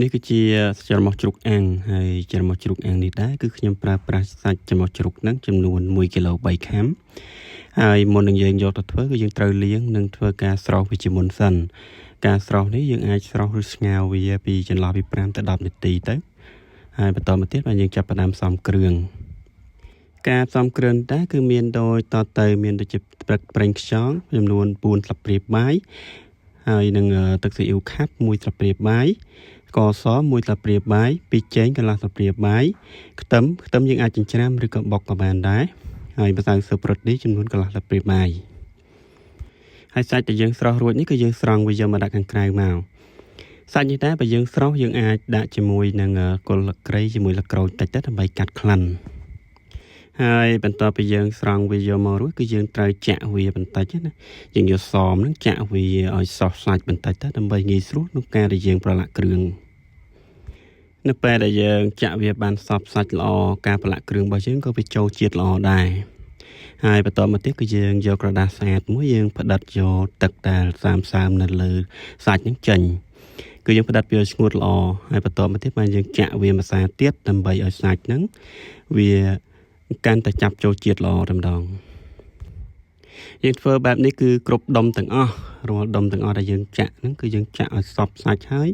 នេះគឺជាច្រមុះជ្រូកអាំងហើយច្រមុះជ្រូកអាំងនេះដែរគឺខ្ញុំប្រើប្រាស់សាច់ច្រមុះជ្រូកហ្នឹងចំនួន1គីឡូ3ខាំហើយមុននឹងយើងយកទៅធ្វើគឺយើងត្រូវលាងនិងធ្វើការស្រោសវាជាមុនសិនការស្រោសនេះយើងអាចស្រោសឬស្ងោរវាពីចន្លោះពី5ទៅ10នាទីទៅហើយបន្តមកទៀតបាទយើងចាប់ផ្ដើមផ្សំគ្រឿងការផ្សំគ្រឿងដែរគឺមានដូចតទៅមានដូចជាព្រឹកប្រេងខ្យងចំនួន4ស្លាបព្រាបាយហើយនឹងទឹកស៊ីអ៊ីវខាប់1ស្លាបព្រាបាយស្ករស1ស្លាបព្រាបាយពីរចេងកន្លះស្លាបព្រាបាយខ្ទឹមខ្ទឹមយើងអាចចិញ្ច្រាំឬក៏បុកក៏បានដែរហើយម្សៅស៊ុបរត់នេះចំនួនកន្លះស្លាបព្រាបាយហើយសាច់ដែលយើងស្រោះរួចនេះគឺយើងស្រង់វាយកមកដាក់ខាងក្រៅមកសាច់នេះដែរបើយើងស្រោះយើងអាចដាក់ជាមួយនឹងគល់លក្រីជាមួយលក្រូចតិចទៅដើម្បីកាត់ក្លិនហើយបន្ទាប់ពីយើងស្រង់វាយកមករួចគឺយើងត្រូវចាក់វាបន្តិចណាយើងយកសមនឹងចាក់វាឲ្យសោះសាច់បន្តិចទៅដើម្បីងាយស្រួលក្នុងការដែលយើងប្រឡាក់គ្រឿងនៅពេលដែលយើងចាក់វាបានសព្វសាច់ល្អការប្រឡាក់គ្រឿងរបស់យើងក៏វាចូលជាតិល្អដែរហើយបន្តមកទៀតគឺយើងយកក្រដាសស្អាតមួយយើងផ្ដិតយកទឹកដែលសើមសើមនៅលើសាច់ហ្នឹងចេញគឺយើងផ្ដិតវាឲ្យស្ងួតល្អហើយបន្តមកទៀតបានយើងចាក់វាម្សាទៀតដើម្បីឲ្យសាច់ហ្នឹងវាកាន់តែចាប់ចូលជាតិល្អតែម្ដងយើងធ្វើបែបនេះគឺគ្រប់ដុំទាំងអស់រាល់ដុំទាំងអស់ដែលយើងចាក់ហ្នឹងគឺយើងចាក់ឲ្យសព្វសាច់ហើយ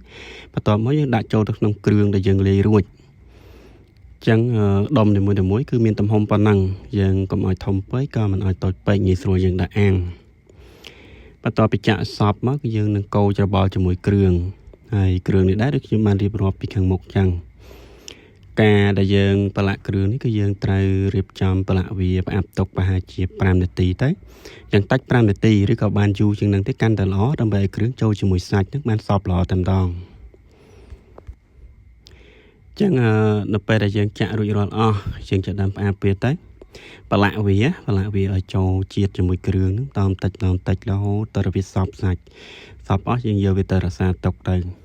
បន្ទាប់មកយើងដាក់ចូលទៅក្នុងគ្រឿងដែលយើងលាយរួចចឹងដុំនីមួយៗគឺមានទំហំប៉ុណ្ណឹងយើងកុំឲ្យធំពេកក៏មិនឲ្យតូចពេកងាយស្រួលយើងដាក់អាំងបន្ទាប់ពីចាក់សពមកគឺយើងនឹងកូរច្របល់ជាមួយគ្រឿងហើយគ្រឿងនេះដែរដូចខ្ញុំបានរៀបរាប់ពីខាងមុខចឹងការដែលយើងប្រឡាក់គ្រឿងនេះគឺយើងត្រូវរៀបចំប្រឡាក់វាផ្អាប់ទុកប្រហែលជា5នាទីទៅយ៉ាងតិច5នាទីឬក៏បានយូរជាងនឹងទេកាន់តែល្អដើម្បីឲ្យគ្រឿងចូលជាមួយសាច់នឹងបានសព្វល្អតែម្ដងចឹងនៅពេលដែលយើងចាក់រួចរាល់អស់យើងចាប់ដើមផ្អាប់វាទៅប្រឡាក់វាប្រឡាក់វាឲ្យចូលជាតិជាមួយគ្រឿងហ្នឹងតាមតិចតាមតិចរហូតដល់វាសព្វសាច់សព្វអស់យើងយកវាទៅរក្សាទុកទៅ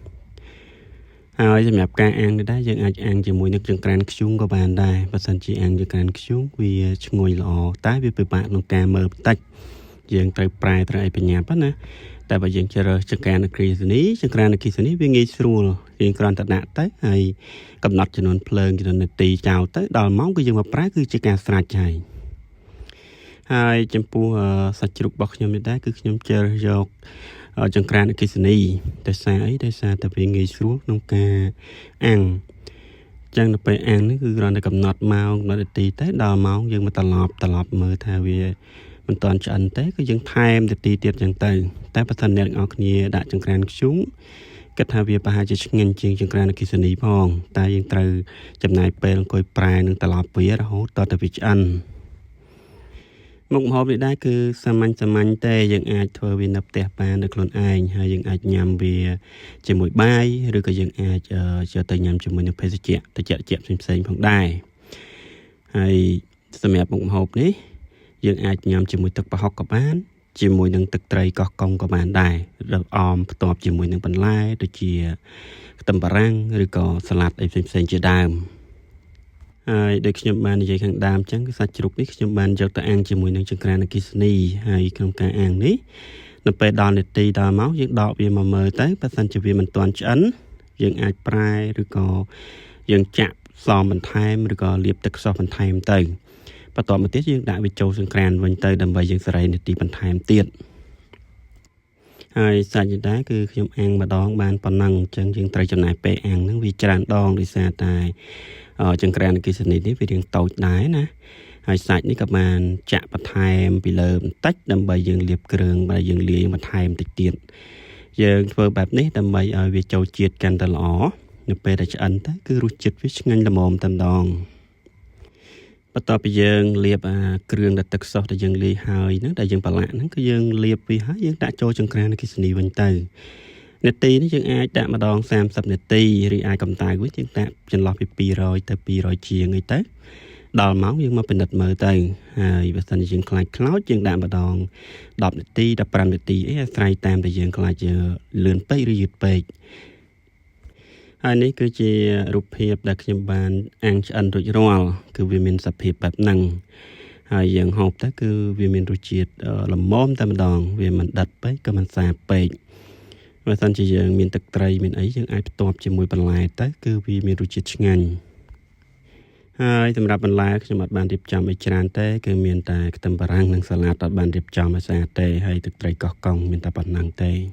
ហើយសម្រាប់ការអាំងនេះដែរយើងអាចអាំងជាមួយនឹងចង្ក្រានធ្យូងក៏បានដែរបើសិនជាអាំងចង្ក្រានធ្យូងវាឈ្ងុយល្អតែវាពិបាកក្នុងការមើលបន្តិចយើងត្រូវប្រែត្រូវអីបញ្ញាប់ណាតែបើយើងជ្រើសចង្ក្រានអគ្គិសនីចង្ក្រានអគ្គិសនីវាងាយស្រួលយើងគ្រាន់តែដាក់ទៅហើយកំណត់ចំនួនភ្លើងចំនួននាទីចោលទៅដល់ម៉ោងគឺយើងមកប្រែគឺជាការស្រេចហើយហើយចំពោះសាច់ជ្រូករបស់ខ្ញុំនេះដែរគឺខ្ញុំជ្រើសយកចង្ក្រានអគ្គិសនីដោយសារអីដោយសារតែវាងាយស្រួលក្នុងការអាំងចឹងនៅពេលអាំងនេះគឺគ្រាន់តែកំណត់ម៉ោងកំណត់នាទីទៅដល់ម៉ោងយើងមកត្រឡប់ត្រឡប់មើលថាវាមិនតាន់ឆ្អិនទេគឺយើងថែមនាទីទៀតចឹងទៅតែបើសិនអ្នកទាំងអស់គ្នាដាក់ចង្ក្រានធ្យូងគិតថាវាប្រហែលជាឆ្ងាញ់ជាងចង្ក្រានអគ្គិសនីផងតែយើងត្រូវចំណាយពេលអង្គុយប្រែនិងត្រឡប់វារហូតតទៅវាឆ្អិនមុខម្ហូបនេះដែរគឺសាមញ្ញសាមញ្ញទេយើងអាចធ្វើវានៅផ្ទះបាននៅខ្លួនឯងហើយយើងអាចញ៉ាំវាជាមួយបាយឬក៏យើងអាចយកទៅញ៉ាំជាមួយនឹងភេសជ្ជៈត្រជាក់ៗផ្សេងៗផងដែរហើយសម្រាប់មុខម្ហូបនេះយើងអាចញ៉ាំជាមួយទឹកប្រហុកក៏បានជាមួយនឹងទឹកត្រីកោះកុងក៏បានដែរអមផ្ទាប់ជាមួយនឹងបន្លែដូចជាខ្ទឹមបារាំងឬក៏សាឡាត់អីផ្សេងៗជាដើមហើយដូចខ្ញុំបាននិយាយខាងដើមចឹងគឺសាច់ជ្រូកនេះខ្ញុំបានយកទៅអាំងជាមួយនឹងចង្ក្រានអគ្គិសនីហើយក្នុងការអាំងនេះនៅពេលដល់នាទីដល់មកយើងដកវាមកមើលទៅបើសិនជាវាមិនទាន់ឆ្អិនយើងអាចប្រែឬក៏យើងចាក់សមបន្ថែមឬក៏លាបទឹកខ្សោះបន្ថែមទៅបន្ទាប់មកទៀតយើងដាក់វាចូលចង្ក្រានវិញទៅដើម្បីយើងសេរីនាទីបន្ថែមទៀតហើយសាច់នេះដែរគឺខ្ញុំអាំងម្ដងបានប៉ុណ្ណឹងអញ្ចឹងយើងត្រូវចំណាយពេលអាំងហ្នឹងវាច្រើនដងដោយសារតែចង្ក្រានអគ្គិសនីនេះវារាងតូចដែរណាហើយសាច់នេះក៏បានចាក់បន្ថែមពីលើបន្តិចដើម្បីយើងលាបគ្រឿងបើយើងលាយបន្ថែមតិចទៀតយើងធ្វើបែបនេះដើម្បីឲ្យវាចូលជាតិកាន់តែល្អនៅពេលដែលឆ្អិនទៅគឺរសជាតិវាឆ្ងាញ់ល្មមតែម្ដងបន្ទាប់ពីយើងលាបអាគ្រឿងដែលទឹកសុសដែលយើងលាយហើយហ្នឹងដែលយើងប្រឡាក់ហ្នឹងគឺយើងលាបវាហើយយើងដាក់ចូលចង្ក្រានអគ្គិសនីវិញទៅនាទីនេះយើងអាចដាក់ម្ដង30នាទីឬអាចកំតៅវិញយើងដាក់ចន្លោះពី200ទៅ200ជាងអីទៅដល់ម៉ោងយើងមកពិនិត្យមើលទៅហើយបើសិនជាយើងខ្លាចខ្លោចយើងដាក់ម្ដង10នាទី15នាទីអីអាស្រ័យតាមតែយើងខ្លាចយើងលឿនពេកឬយឺតពេកហើយនេះគឺជារូបភាពដែលខ្ញុំបានអាំងឆ្អិនរួចរាល់គឺវាមានសភាពបែបហ្នឹងហើយយើងហូបទៅគឺវាមានរសជាតិល្មមតែម្ដងវាមិនដិតពេកក៏មិនសាបពេក បើសិនជាយើងមានទឹកត្រីមានអីយើងអាចផ្ទាប់ជាមួយបន្លែទៅគឺវាមានរសជាតិឆ្ងាញ់ហើយសម្រាប់បន្លែខ្ញុំអត់បានរៀបចំអីច្រើនទេគឺមានតែខ្ទឹមបារាំងនិងសាឡាត់អត់បានរៀបចំឲ្យស្អាតទេហើយទឹកត្រីកោះកុងមានតែប៉ុណ្ណឹងទេ។